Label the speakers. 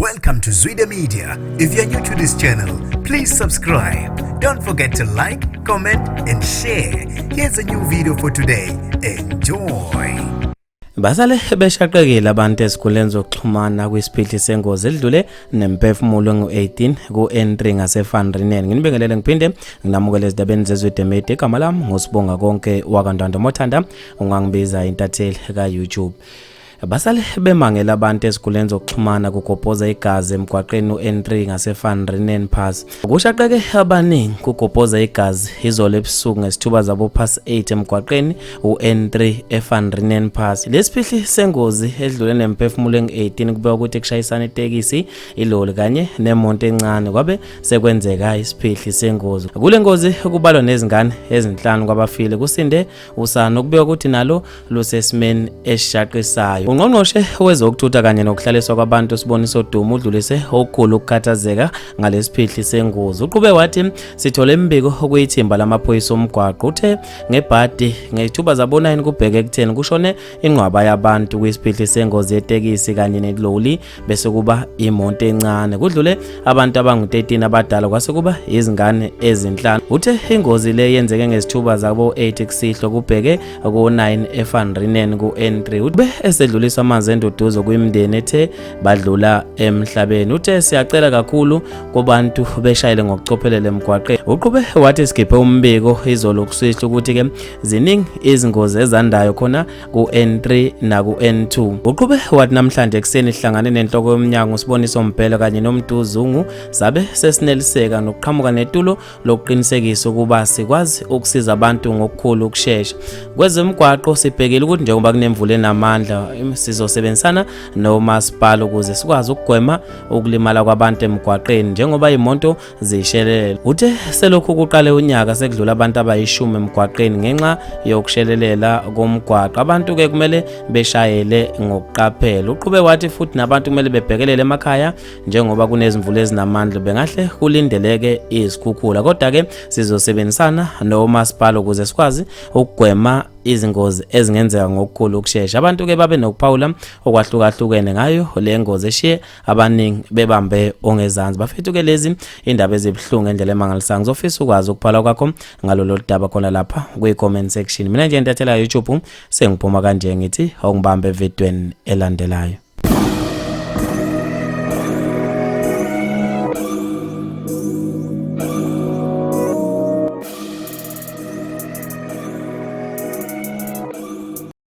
Speaker 1: Welcome to Zwida Media. If you're new to this channel, please subscribe. Don't forget to like, comment, and share. Here's a new video for today. Enjoy.
Speaker 2: Basale beshaqekile abantu ezikhuleni zokuxhumana kwisiphihli sengozi edlule nemphefumulo engu-18 ku-N3 ngaseVan Reenen. Nginibingelele ngiphinde nginamukele ezindabeni zeZwide Media. Igama lami nguSibonga konke wakaNtando Mothanda, ungangibiza intatheli ka-YouTube. Basale bemangela abantu ezikhuleni zokuxhumana kugobhoza igazi emgwaqeni u-N3 ngaseVan Reenen Pass. Kushaqeke abaningi kugobhoza igazi izolo ebusuku ngesithuba zabo past 8 emgwaqeni u-N3 eVan Reenen Pass. Lesiphihli sengozi edlule nemphefumulo engu-18 kubekwa ukuthi kushayisana itekisi, iloli kanye nemonto encane kwabe sekwenzeka isiphihli sengozi. Kule ngozi kubalwa nezingane ezinhlanu kwabafile kusinde usana okubekwa ukuthi nalo lusesimeni esishaqisayo. Ungqongqoshe wezokuthutha kanye nokuhlaliswa kwabantu Siboniso Duma udlulise okukhulu ukukhathazeka ngalesiphihli sengozi. Uqhube wathi sithole imibiko okuyithimba lamaphoyisa omgwaqo uthe ngebhadi ngezithuba zabo-9 kubheke ekutheni kushone inqwaba yabantu kwisiphihli sengozi yetekisi kanye neloli bese kuba imonto encane. Kudlule abantu abangu-13 abadala kwase kuba izingane ezinhlanu. Uthe ingozi le yenzeke ngezithuba zabo-8 kusihlwa kubheke ku-9 eVan Reenen ku-N3. Ube esedlulisa amanzi enduduzo kwimindeni ethe badlula emhlabeni. Uthe siyacela kakhulu kubantu beshayele ngokucophelela emgwaqeni. Uqhube wathi sikhiphe umbiko izolo kusihlwa ukuthi-ke ziningi izingozi ezandayo khona ku-N3 naku-N2. Uqhube wathi namhlanje ekuseni sihlangane nenhloko yomnyango uSiboniso Mbhele kanye noMdu Zungu sabe sesineliseka nokuqhamuka netulo lokuqinisekisa ukuba sikwazi ukusiza abantu ngokukhulu ukushesha. Kwezemigwaqo sibhekile ukuthi njengoba kunemvula enamandla sizosebenzisana nomasipala ukuze sikwazi ukugwema ukulimala kwabantu emgwaqeni njengoba imoto zishelelela. Uthe selokhu kuqale unyaka sekudlula abantu abayishumi emgwaqeni ngenxa yokushelelela komgwaqo. Abantu-ke kumele beshayele ngokuqaphela. Uqhube wathi futhi nabantu kumele bebhekelele emakhaya njengoba kunezimvula ezinamandla bengahle kulindeleke izikhukhula. Kodwa-ke sizosebenzisana nomasipala ukuze sikwazi ukugwema izingozi ezingenzeka ngokukhulu ukushesha. Abantu-ke babe nokuphawula okwahlukahlukene ngayo le ngozi eshiye abaningi bebambe ongezansi. Bafethu ke lezi indaba ezibuhlungu ngendlela emangalisayo. Ngizofisa ukwazi ukuphala kwakho ngalolu daba khona lapha kwi-comment section. Mina nje intathela YouTube sengiphuma kanje ngithi awungibambe evidweni elandelayo.